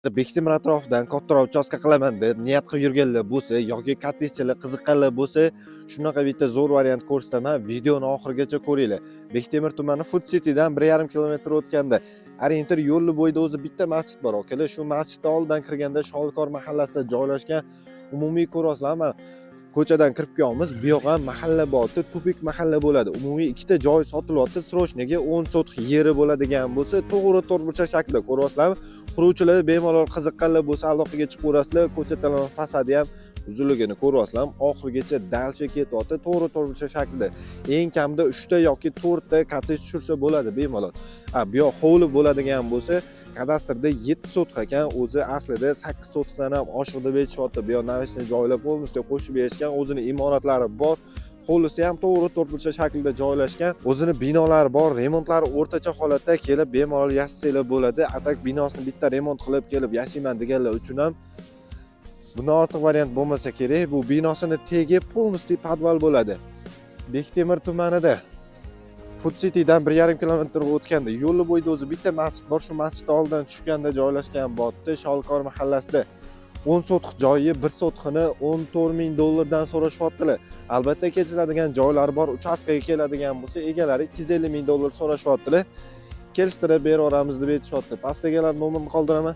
Bektemir atrofidan kattaroq uchastka qilaman deb niyat qilib yurganlar bo'lsa yoki kottejchilar qiziqqanlar bo'lsa, shunaqa bitta zo'r variant ko'rsataman. Videoni oxirigacha ko'ringlar. Bektemir tumani, Food Citydan 1,5 kilometr o'tganda, orientir yo'lni bo'yida o'zi bitta masjid bor, akalar. Shu masjidni oldidan kirganda Sholikor mahallasida joylashgan. Umumiy ko'ryapsizlar, mana ko'chadan kirib kelyapmiz. Bu yoq ham mahalla bo'lyapti, тупик mahalla bo'ladi. Umumiy ikkita joy sotilyapti. Срочный ga 10 sotix yeri bo'ladigan bo'lsa, to'g'ri to'rtburchak shaklda, ko'ryapsizlarmi? Quruvchilar bemalol qiziqqanlar bo'lsa, aloqaga chiqaverasizlar. Ko'cha tomon fasadi ham uzunligini ko'ryapsizlarmi? Oxirigacha дальше ketyapti, to'g'ri to'rtburchak shaklda. Eng kamida uchta yoki to'rtta kottej tushirsa bo'ladi bemalol. A bu yoq hovli bo'ladigan bo'lsa, kadastrda 7 sotix ekan, o'zi aslida 8 sotixdan ham oshiq deb aytishyapti. Bu yoq навесной joylar полностью qo'shib berishgan, o'zini imoratlari bor, hovlisi ham to'g'ri to'rtburchak shaklda joylashgan, o'zini binolari bor, remontlari o'rtacha holatda. Kelib bemalol yashasanglar bo'ladi. А так binosini bitta remont qilib, kelib yashayman deganlar uchun ham bundan ortiq variant bo'lmasa kerak. Bu binosini tegi полностью podval bo'ladi. Bektemir tumanida, Food Citydan 1,5 kilometr o'tganda, yo'lni bo'yida o'zi bitta masjid bor. Shu masjidni oldidan tushganda joylashgan botdi, Sholkor mahallasida. 10 sotix joyi, 1 sotixini 14 ming dollardan so'rashyaptilar. Albatta, kelishiladigan joylari bor. Uchastkaga keladigan bo'lsa, egalari 250 ming dollar so'rashyaptilar, kelishtirib beraveramiz deb aytishyapti. Pastda egalar nomerini qoldiraman.